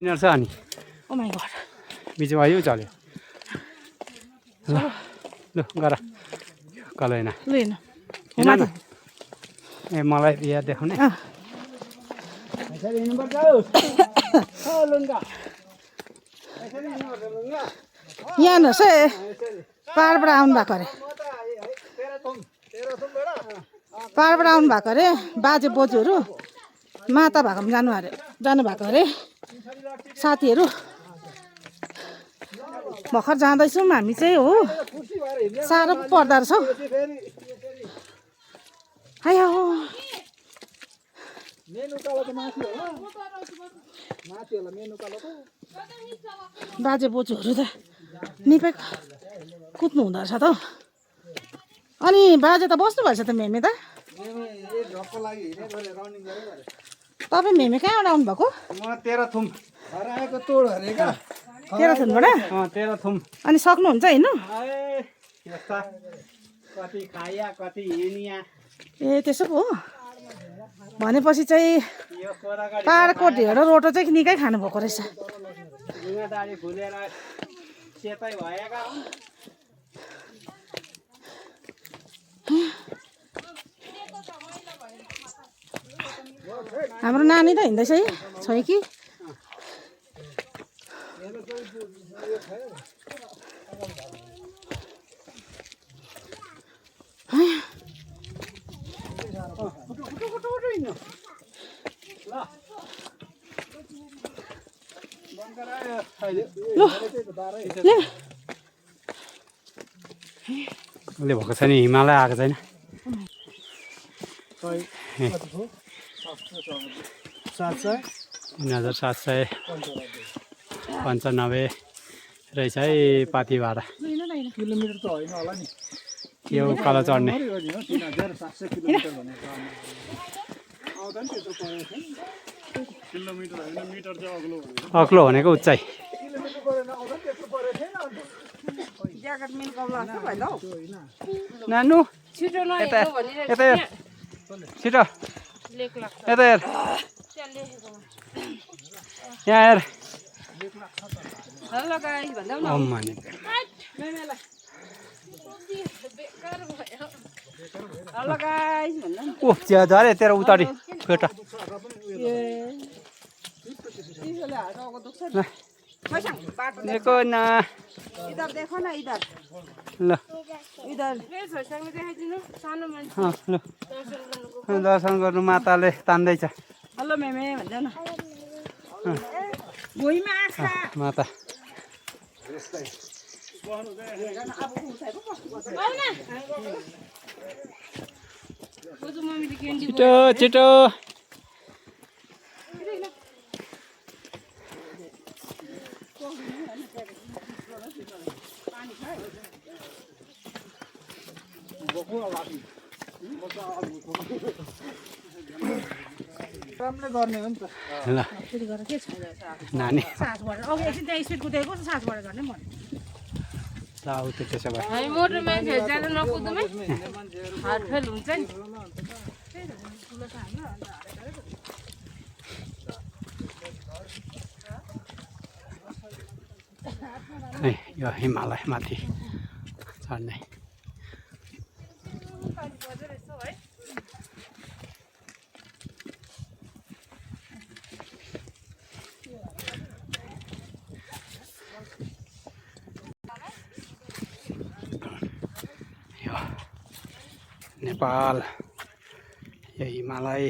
यिनीहरू छ अनि ओ माय गॉड बिचमा यो चल्यो ल ल गर कलैना लिन हिँड न ए मलाई यहाँ देखाउने यहाँ हेर्नुहोस् है पाहाडबाट आउनु भएको अरे पाहाडबाट आउनु भएको अरे बाजे बोजूहरू माता भएकोमा जानुभएको अरे साथीहरू भर्खर जाँदैछौँ हामी चाहिँ हो साह्रो पर्दो रहेछ हौ आयो बाजे बोजूहरू त निपै कुद्नु हुँदो रहेछ त हौ अनि बाजे त बस्नु भएछ त मेमे त तपाईँ मेमे कहाँबाट आउनुभएको तेह्रथुमबाट अनि सक्नुहुन्छ हिँड्नु ए त्यसो पो हो भनेपछि चाहिँ पाहाडको ढेँडो रोटो चाहिँ निकै खानुभएको रहेछ हाम्रो नानी त हिँड्दैछ है छै कि उसले भएको छैन हिमालय आएको छैन 3795 रहेछ है पाती भाडा किलोमिटर त होइन होला नि यो उकालो चढ्ने अग्लो भनेको उचाइ नानु यता यता छिटो यता हेर यहाँ हेर हेलो गाइस भन्दा न हेलो गाइस भन्दा न ओ झरे तेरो उतारी केटा देखो न इधर देखो न इधर ल इधर ल दर्शन गर्नु माताले तान्दैछ हेलो मेमे भन्दा न भुइँमा आस्था माता छिटो छिटो राम्रै गर्ने हो नि त ल नानी सासबाट अघि एकछिन त्यहाँ स्पिड कुदेको सासबाट गर्ने म जाऊ त त्यसो भए हामी मोटर मान्छेहरू ज्यादा नकुद्नुमै हार्टफेल हुन्छ नि यो हिमालय माथि चढ्ने नेपाल यो हिमालय